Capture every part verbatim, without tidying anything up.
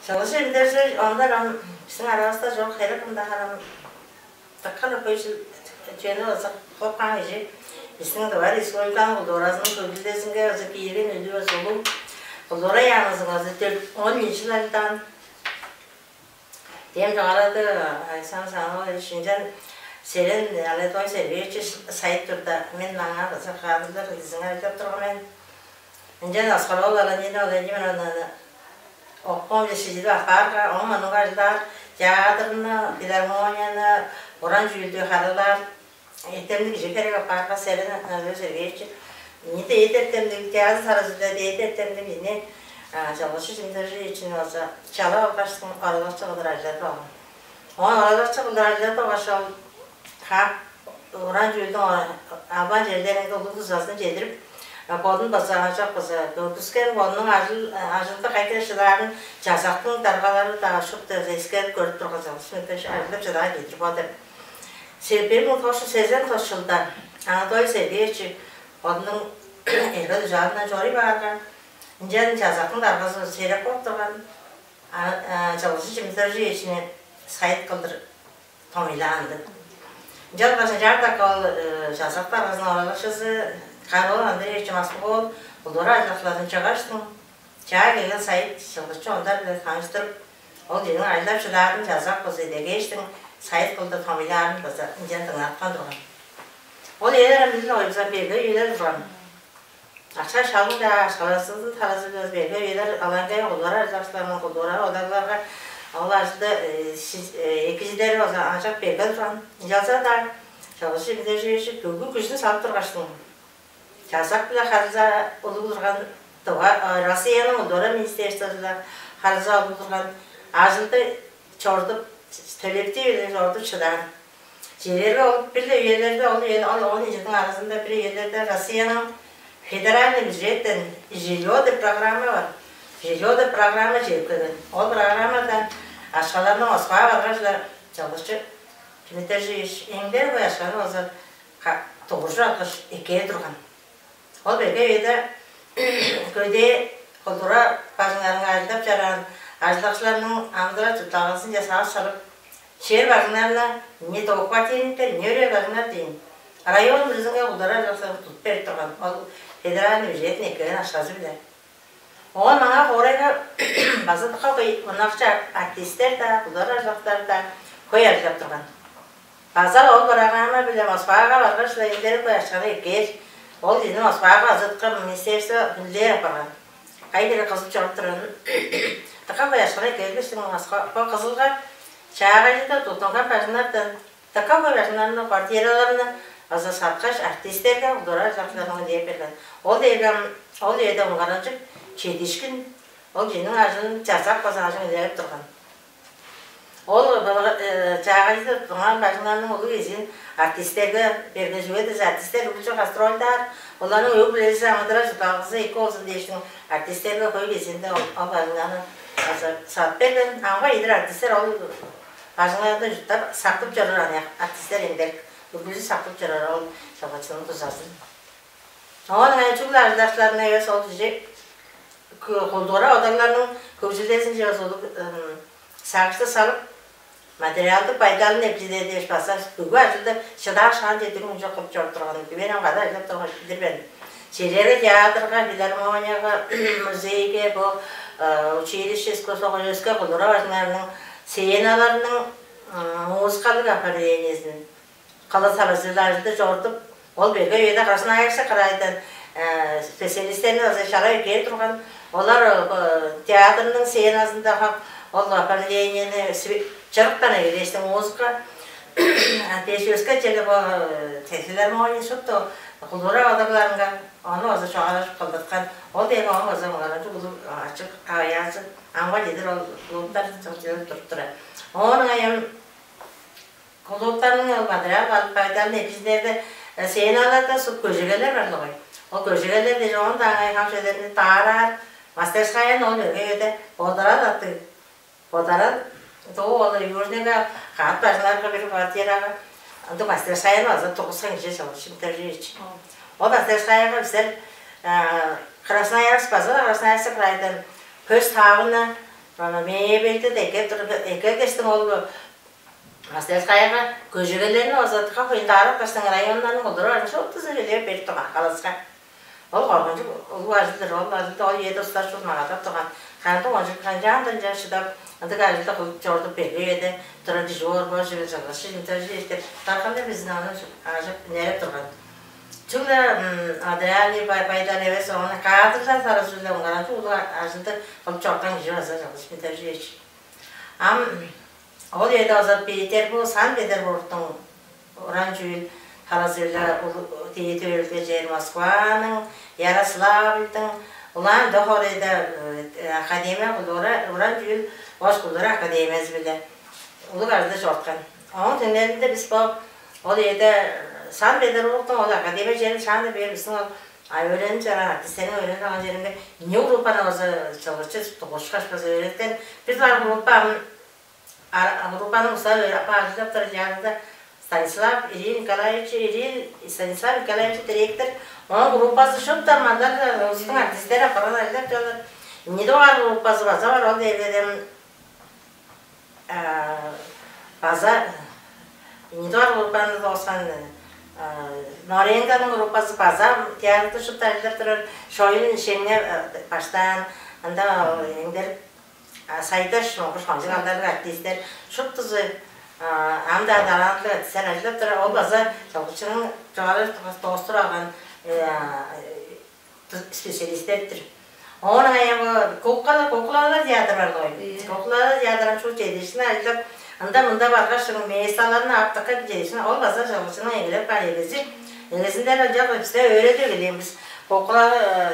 Чалгыжы эндерже ондар ам биздиң аравыста чок, херек ында харам тыккан көй чүвени база кылып каан кижи. Биздиң Тыва Республиканың культуразының төгүлдезинге база киирген үлү база улуг. Культура яамызынга база төрт он чыл ажылдаан. Дем чугаалады Александр Саныович, ынчан Серен Аледон Сергеевич сайыт турда, мен маңаа база каадылар кылдызыңар деп турган мен. Ынчан Аскарова Валентина Владимировнаны обком чедип аппаарга, оң мурнунга ажылдаар театрны, филармонияны, уран чүүлдү харыылаар эртемниг кижи херек аппаарга, Серен Анатолий Сергеевич не дээди эртемниг, театр сарызында дээди эртемниг кижини, Чалгышы Чимдиржиевичини база чалап алгаштың, оралакчы кылдыр ажылдатып алган. Оон оралакчы кылдыр ажылдатып алгаш, ол хаак уран чүүлдүң албан черлеринге улуг дузазын чедирип, бодун база аажок база көргүскен, бодунуң ажыл ажылды кайы хире шыдаарын чазактың даргалары-даа шупту эскерип көрүп турган, Чалгышы Чимдиржиевич ажылдап шыдаар чедир бо деп. Бир муң тос чүс сезен тос чылда Анатолий Сергеевич бодунуң эрге-дужаалындан чоруй баарга, ынчан чазактың даргазы Серек болуп турган, Чалгышы Чимдиржиевичини сайыт кылдыр томуйлаан-дыр. Ынчангаш ынчаардак ол чазак даргазының оралакчызы Карл Андреевич Москва ол культура ажылдакчыларын чыггаштың, чаа келген сайыт Чалгышы ондар-биле таныштырып, ол чүвениң ажылдап шыдаарын чазак база идегештиң сайыт кылдыр томуйлаарын база ынчан дыңнаткан турган. Ол үелер ам билир ойза берге үелер турган. Акша шалың-даа, акшаларывыстың талазы-биле берге үелер аларга культура ажылдакчыларының культура одарларга ол ажылды экижидери база аажок берге турган. Ынчалза-даа Чалгышы Чимдиржиевич бүгү күжүн салып тургаштың, чазак-биле харылзаа улуг турган, Тыва Россияның культура министерствозу-биле харылзаа улуг турган, ажылды чорудуп, төлептии-биле чорудуп шыдаан. Чижээлээрге, ол бир-ле үелерде, ол үе ол он чылдың аразында бир үелерде Россияның федеральный бюджеттен «Жильё» деп программа бар. «Жильё» деп программа чедип келген. Ол программадан акшаларны Москвага баргаш-ла, Чалгышы Чимдиржиевич эңдерик хөй акшаны база дугуржуп алгаш эккээр турган. Ол берге үеде көдээ культура бажыңнарынга ажылдап чораан ажылдакчыларның амыдырал-чуртталгазынче сагыш салып, чер бажыңнарны не двухквартирниктер, не өрээ бажыңнар дээн, район бүрүзүнге культура ажылдакчыларын тудуп берип турган. Ол федеральный бюджеттен эккелген акшазы-биле. Оон маңаа хоорайга база дыка хөй мунакчы артистер-даа, культура ажылдакчылары-даа хөй ажылдап турган. База ол программа-биле Москвага баргаш-ла, эңдерик хөй акшаны эккээр. Ол кижини Москвага база дыка министерство хүндүлээр апарган. Кайы хире кызып чоруп турарын, дыка хөй акшаны эккээргештиң, Москва, бо Кызылга чаагайжыда туттунган бажыңнардан дыка хөй бажыңнарны, квартираларны база саткаш, артистерге, культура ажылдакчыларынга хүндүлээр берген. Ол дээрге ам ол үеде уңгаранчыг, чедиишкин, ол кижиниң ажылын чазак база аажок илередип турган. Ол чаагайжыда туттунган бажыңнарның улуг кезиин артистерге берген, чүге дизе артистер үргүлчү гастрольдаар, оларның өг-бүлези, амыдырал-чуртталгазы эки болзун дээштиң, артистерге хөй кезиинде ол, ол бажыңнарны база садып берген. Ам-га чедир артистер ол бажыңнарда чурттап, сактып чоруур аныяк артистер эңдерик, үргүлчү сактып чоруур ол чылгычының дузазын. Оон ыңай чүгле ажылдакчыларны эвес, ол кижи культура одарларының хөгжүлдезинче база улуг сагышты салып, материалдык байдалын экижидер дээш база бүгү ажылды шыдаа шаан чедирип, мынча кылып чоруп турганын мен ам кады ажылдап турган билир мен. Чижээлээрге, театрга, филармонияга, музейге, бо училище искусств, өске культура бажыңнарының сценаларының музыкалык оформлениезин кылыр талазы-биле ажылды чорудуп, ол берге үеде Красноярск крайдан специалисттерни база чалап эккээр турган. Олар театрның сценазында хап ол оформлениени чырыктан эгелээштиң музыка, дээш өске черле бо филармония, шупту культура одарларынга ону база чугаалажып кылдырткан. Ол дээрге ону база муңгаранчыг улуг ачык аваязы, аңгы чедир ол клубтар чыгып туруп турар. Оон ыңай ам клубтарның ол материал-байдалын экижидерде сценаларда суп көжегелер бар-ла гой. Ол көжегелер дээш оон-даа аңай хам чүвелерни даараар, мастерскаяны ол өргээде бодаран аттыг, бодаран доо ол Южныйга, каът бажыңнарга, бир квартирага ындыг мастерскаяны база тургускан кижи Чалгышы Чимдиржиевич. Ол мастерскаяга бистер Красноярск, база-ла Красноярск крайдан пөс таавыны Ана мебельди деге туруп, эге кестиң ол мастерскаяга көжөгелерни озатка хоюндаалап каштың районнарның олдура барган шуптузун үлеп берип турган халаска. Ол коргунчук улуг ажылдыр, ол ажылды ол ийеде устар шут магадап турган. Ханды ончук ханчаандан жа шыдап, ындыг ажылды кылып чордуп бербей эде тура дижи оор бо жыгы жыгы шижимтер жиэштер тарханда безин аны ажып нереп турган. Чүгле адыяни байдан эвес ону каадырдан сара сүлде уңгаранчы улуг ажылды кылып чорган кижи база жыгы шижимтер жиэш. Ам ол ийеде оза Петербург, Санкт-Петербургтуң уран чүүл халазы-биле дээди өөрүлге чээр Москваның, Ярославльдың, улаан дохорейда академия культура, уран чүүл ош культура академиясы-биле улуг ажылды чорткан. Ооң түңнелинде бис бо ол ийеде Санкт-Петербургтуң ол академия черин шаанда бээр биздиң ол а өөренип чораан артистериң өөренип алган черинге не группаны база чылгычы дугушкаш база өөреткен. Бир бар группа ам группаның уза баажылап турар чаагында Станислав Ирин Николаевич, Ирин Станислав Николаевич директор, оон группазы шуптар мандар улустуң артисттери апарган айлап чалар. Ниде бар группазы база бар ол дээрге база ниде бар группаны доскан Норенганың группазы база театрды шуптар айлап турар. Шоюн шеңне баштаан анда эңдер Сайдаш моңгуш кончуг алдарлыг артисттер шуптузу ам-даа талантлыг артисттер ажылдап турар. Ол база чогучунуң чугаалар доостур алган специалисттер-дир. Оон аянгы куклалар, куклалар театр бар ғой. Куклалар театрын шул чедиишин ажылдап, ында-мында баргаш, месталарны аптыкка чедиишин ол база чогучунуң эгелеп бар эгези. Эгезинден ынча бисте өөредип келген бис. Кукла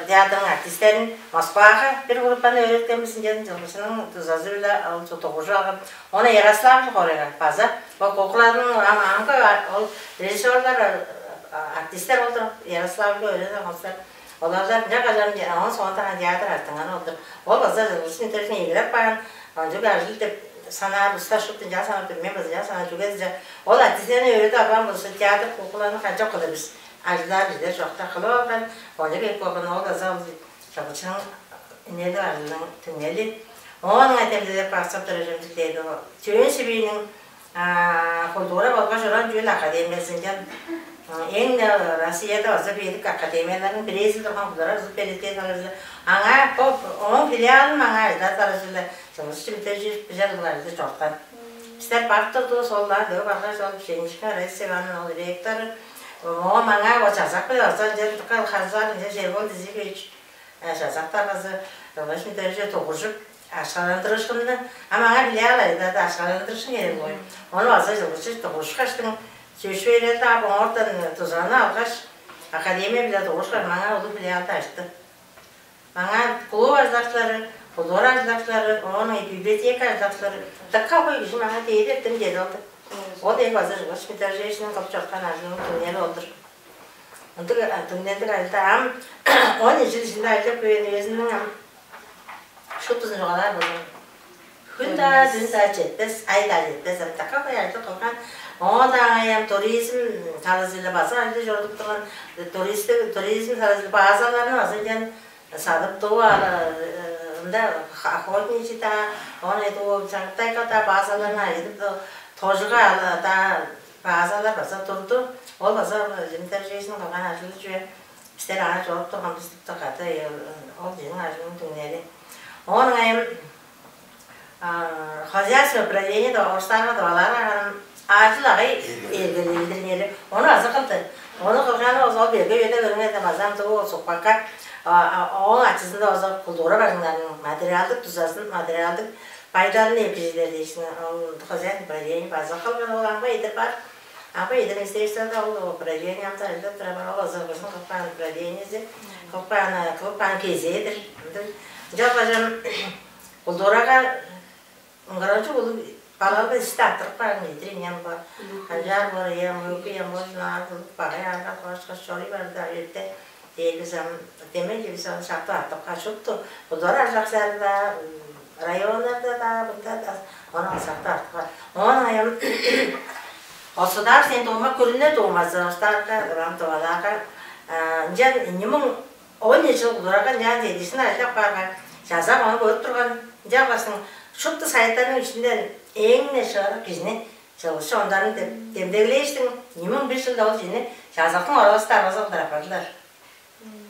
театрның артистерин Москвага бир группаны өөреткен бис, ынчан чылгычының дузазы-биле ол тудугужу алган. Ону Ярославль хорайга база ол кукладың ам аңгы ол режиссерлар, артисттер болду Ярославльга өөредип алган. Оларда ынча кажан оон соонда театр артынган олду. Ол база чылгычын интернетин эгелеп каан, ончуг ажыл деп санаар уста шупту ынча санап тур. Мен база ынча санаар чүге дижа ол артистерни өөредип алган болза театр кукланы канчап кылыр бис? Ажылдаар кижилер чокта кылып алган, ону кээп болган ол база ол чогучунуң үнелиг ажылының түңнели. Оон ыңай демдедеп баксап турар чүвем дээрге Чөөн Сибириниң культура болгаш уран чүүл академиясынчан эң Россияда база бедик академияларның бирээзи турган культура узуп берилген талазы. Аңаа бо ооң филиалын аңаа ажылдаар талазы-биле чылгыс чимтежип бижер кыларжы чорткан. Бистер барып турдувус, ол-даа дөө баргаш, ол Пшеничкина Раиса Ивановна, ол ректор, оон маңаа ол чазак-биле база ынча дыка ханзаар ынча Жергол Дизикович, чазактар база ылгаш мынча дугуржуп, акшаландырыышкынны, а маңаа биле алайда акшаландырыышкын керек бой. Ону база чылгычы дугурушкаштың, чөпшээрелди ап, оңордан дузаны алгаш, академия-биле дугурушкаш, маңаа улуг филиалды ачты. Маңаа клуб ажылакчылары, культура ажылакчылары, оон библиотека ажылакчылары, дыка хөй кижи маңаа дээди эртем чеди алды. Ол эң база чылгыш Митражевичиниң кылып чорткан ажылының түңнели ол-дур. Ындыг түңнелдиг ажылда ам он чыл ишинде ажылдап келген үезиниң ам шуптузун чугаалаар болза, хүн-даа, дүн-даа четпес, ай-даа четпес, ам дыка хөй ажыл кылган. Оон-даа аңай ам туризм талазы-биле база ажыл чорудуп турган, туристтиг, туризм талазы-биле базаларны база ынчан садып дуу ала, ында охотничий-даа, оон эдип ол Чагытайга-даа базаларны айыдып, тожуга ала-даа базалар база турду. Ол база Митражевичиниң кылган ажылы чүве. Бистер аңаа чоруп турган бис дыка кады ол чүнүң ажылының түңнели. Оон ыңай хозяйственное управление деп орустаарга деп алаарга ажыл агай эргелелдирнери. Ону азы кылды. Ону кылганы болза ол берге үеде көрүңер деп азам дуу ол сукпакка ооң ачызында болза культура бажыңнарының материалдык дузазын, материалдык байдалын эпижилер дээшин. Ол хозяйственное управление база кылган ол амга эдир бар. Ам бо эдир министерствода ол управлениямда ажылдап турар бар, ол озугужун кылып каан управлениези, кылып каан, кылып каан кезээ-дир. Ынчалгажам культурага ыңгыралчы улуг балалга исти арттырып каан эдир ийин ам бо. Канчаар боор, ийе, мөкей ам бо жунаалдылып багай аарга кылашкаш чоруй барды, а эрте дээргизи ам демек бис аны шактап артып каан шупту. Культура ажылакчыларында, районнарда-даа, мында-даа ону сактап артып каан. Оон ам Государственный дума, күрүне думазы, остаарга, уран тывалаарга, ынчан ийи муң он ийи чыл кудурарга ынчаан чедиишин ажылдап каарга, чазак ону көрүп турган, Ынчангаш шупту сайыттарның иштинден эң-не шыырак кижини чылгычы ондарын деп демдеглээштиң, ийи муң бир чылда ол кижини чазактың оралакчы даргазы кылдыр аппардылар.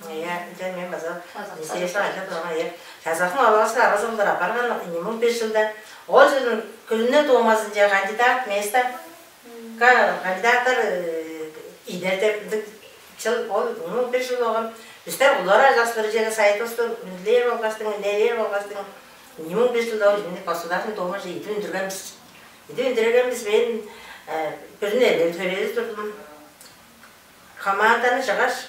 Ийе, ынчан мен база министерство ажылдап турган, ийе, чазактың оралакчы даргазы кылдыр апарган ийи муң бир чылда. Ол чылдың күрүне дуумазынче кандидат место кандидаттар идер деп ындыг чыл, ол ийи муң бир чыл болган. Бистер кулдугур ажылдакчылары черле сайыдывысты үнелээр болгаштың, үнелээр болгаштың, ийи муң бир чылда ол государственный думаже идип үндүрген бис. Идип үндүрген бис, мен бүрүн эргел төрээзи турдум. Команданы чыггаш,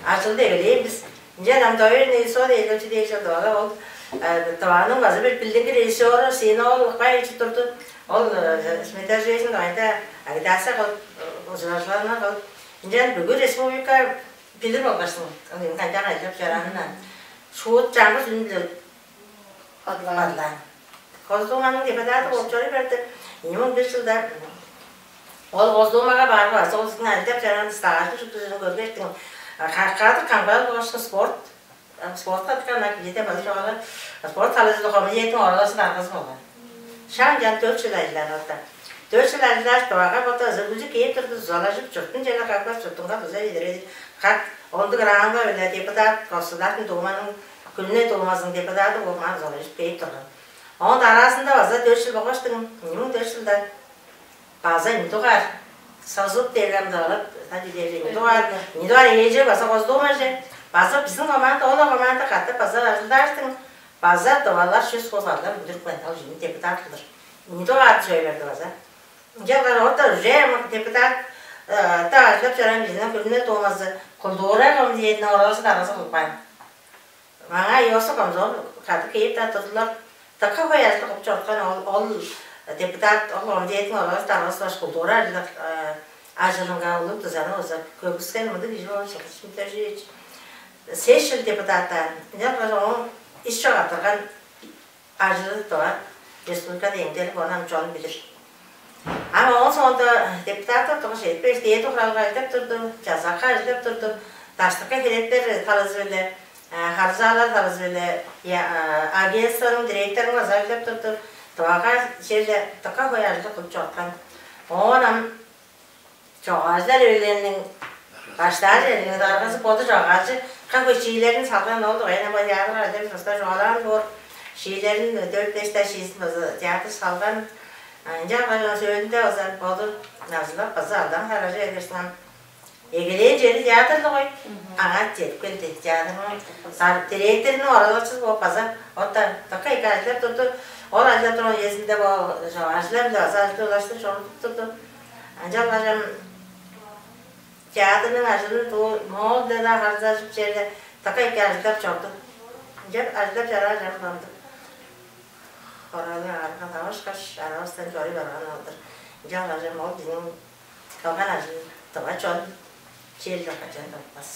ажылды эгелээн бис. Ынчан ам доверенное лицо дээрге чүү дээр чорду бала, ол Тываның база бир билдингир режиссеру Сиин-оол Ыкпаевич турду. Ол Сметажиевичиниң дугайында агитация кылып, ужуражылгалар кылып, ынчан бүгү республика билир болгаштың, ол эми кайда кайдап чораанын. Шуут чаңгыс үн-биле бадылаан. Госдуманың депутаты болуп чоруй берди. Ийи муң бир чылда ол Госдумага барып, азы ол кижиниң ажылдап чораан стажын, шуптузун көргештиң, кадр камгалал болгаш спорт, спортка дыка ынак кижи деп база чугаалаар. Спорт талазы-биле комитеттиң оралакчы даргазы болган. Шаан чан дөрт чыл ажылдаан орта. Дөрт чыл ажылдааш, Тывага боду ызыгүлчү кээп турду, дузалажып, чуртун черле кагбас, чуртунга дуза чедирер. Как ондуг рамка-биле депутат Государственный Думаның, күрүне дуумазының депутаты болуп, ам дузалажып кээп турган. Оон дараазында база дөрт чыл болгаштың, ийи муң дөрт чылда база ийи дугаар созыв дээрге ам дылап, та дидер ийи дугаар, ийи дугаар ээлчег база Госдумаже, база бистиң команда, ол-ла команда катап база ажылдааштың, база тывалар чүс куп балдар үндүрүпкен, ол чүнү депутат кылдыр. Ийи дугаар чоруй берди база. Ынчангаш орта уже депутат, э, та ажылдап чораан кижиниң күрүне дуумазы культура комитетиниң оралакчы даргазы кылып каан. Маңаа ёзу-комзу кады кээп-даа турдулар. Дыка хөй ажылды кылып чоруткан ол, ол депутат, ол комитеттиң оралакчы даргазы болгаш культура ажылдыг, э, ажылынга улуг дузаны болза көргүскен мындыг кижи болган Чылгычы Сметажиевич. Сес чыл депутаттаан. Ынчангаш ооң ис чок арттырган ажылы-даа республикада эңдерик, ону ам чон билир. Ам ооң соонда депутаттар тургаш, эртпеш, Дээди Хуралга ажылдап турду, Чазакка ажылдап турду, даштыкы херектер талазы-биле, харылзаалар талазы-биле, агентствоның директорунга база ажылдап турду. Тывага черле дыка хөй ажылды кылып чоруткан. Оон ам чогаалчылар эвилелиниң баштаажы, даргазы боду чогаалчы, кым хөй шиилерин салган, ол дугайында бо театрга ынчан база чугаалаан боор. Шиилерин, дөрт-беш-даа шиизин база театр салган. Ынчангаш сөөлүнде база боду назылап, база алдан хараже бергештиң, ам эгелээн чери театр-ла болгай. Аңаа чедип келди. Театрның директорунуң оралакчызы бооп база орта дыка эки ажылдап турду. Ол ажылдап турган үезинде бо чогаалчылар-биле база ажылды улаштыр чорудуп турду. Ынчангаш ам театрның ажылын дуу Моолда-даа харылзажып, черле дыка эки ажылдап чорду. Ынчап ажылдап чорааш, ам мындыг хоралыг аарыгга тавышкаш, аравыстан чоруй барган ол-дур. Ынчангаш ам ол кижиниң кылган ажылын тыва чон черле качан да утпас.